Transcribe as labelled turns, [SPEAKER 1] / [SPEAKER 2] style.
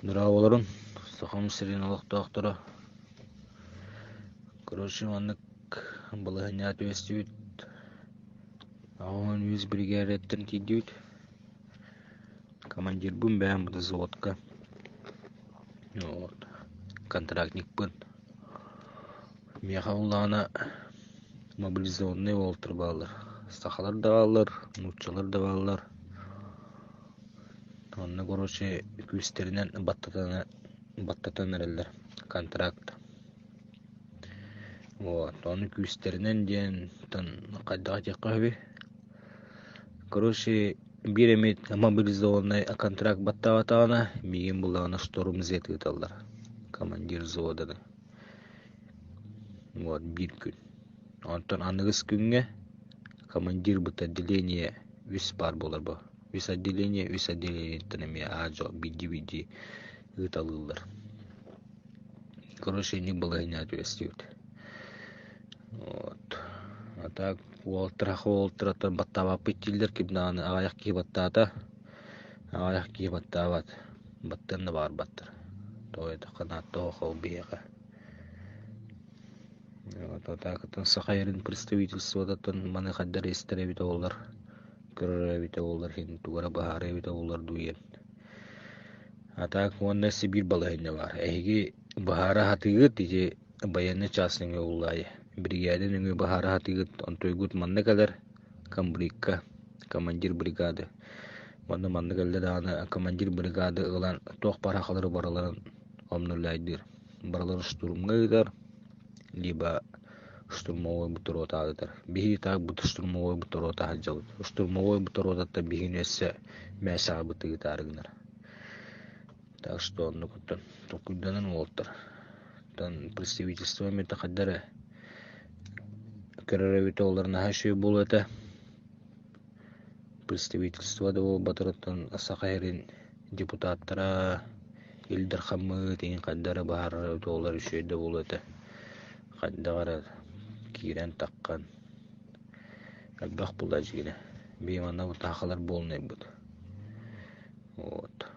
[SPEAKER 1] Дорооболорун, Сахам сирин олохтоохторо. Короче, маннык балаһыанньаҕа түбэстибит. 83 биригээдэттэн тиийдибит. Командирбын бэйэм взводка. Вот. Контрактникпын. Миэхэ буоллаҕына мобилизованнай уолаттар бааллар. Сахалар да бааллар, нууччалар да бааллар. Онно короче күүстэринэн баттатан эрэллэр контракт. Вот ону күүстэринэн диэн хайдах этиэххэ сөбүй? Короче биир эмит мобилизованнай контракт баттаабатаҕына миигин буллаҕына штурм Z ыыталлар командир взводаны. Вот биир күн. Онтон аныгыс күҥҥэ командирбыт отделение үс баар буолар бо. Үс отделение, үс отделениеттан эмиэ аа-дьуо биирдии-биирдии ыыталыыллар. Короче, инник балаһыанньаҕа түбэстибит. Вот. А так уолаттар уолаттар баттаабаппыт дииллэр, ким даҕаны аҕыйах киһи баттаата, аҕыйах киһи баттаабат. Баттыан да баҕарбаттар. Тоҕо диэтэххэ нааттаах ол биһиэхэ. Вот Саха сирин представительствотыттан маны хайдах истэр эбитэ буоллар, көрөр эбитэ буоллар иһин тугу эрэ быһаарар эбитэ буоллар дуу диэн. А так уонна өссө биир балаһыанньа баар. Эһиги быһаара сатыыгыт ити байыаннай чаас нөҥүө буллаайы. Биригээдэ нөҥүө быһаара сатыыгыт, онтуйгут манна кэлэр комбригка, командир бригады. Манна манна кэллэ даҕаны командир бригады ылан туох барахалары барыларын обнуляйдыыр. Барыларын штурмҥа ыытар, либо штурмовой бутерброд ыытар. Биһиги так штурмовой бутерброд сылдьабыт. Штурмовой бутербродтан биһигини өссө мээсэҕэ ыытаары гынар. Так что оннук толкуйданан уолаттар. Оттон представительство эмиэ хайда эрэ көрөр эбит олор наһаа үчүгэй буолуо этэ. Представительство да буолбатарыттан Саха сирин депутаттара Ил Дархаммыт иһин хайда эрэ баһаарар эбит буоллар үчүгэй да буолуо этэ. Хайдах эрэ киирэн таххан элбэх буолла дьиҥинэ. Биһи манна бутаахалар буолунайбыт. Вот.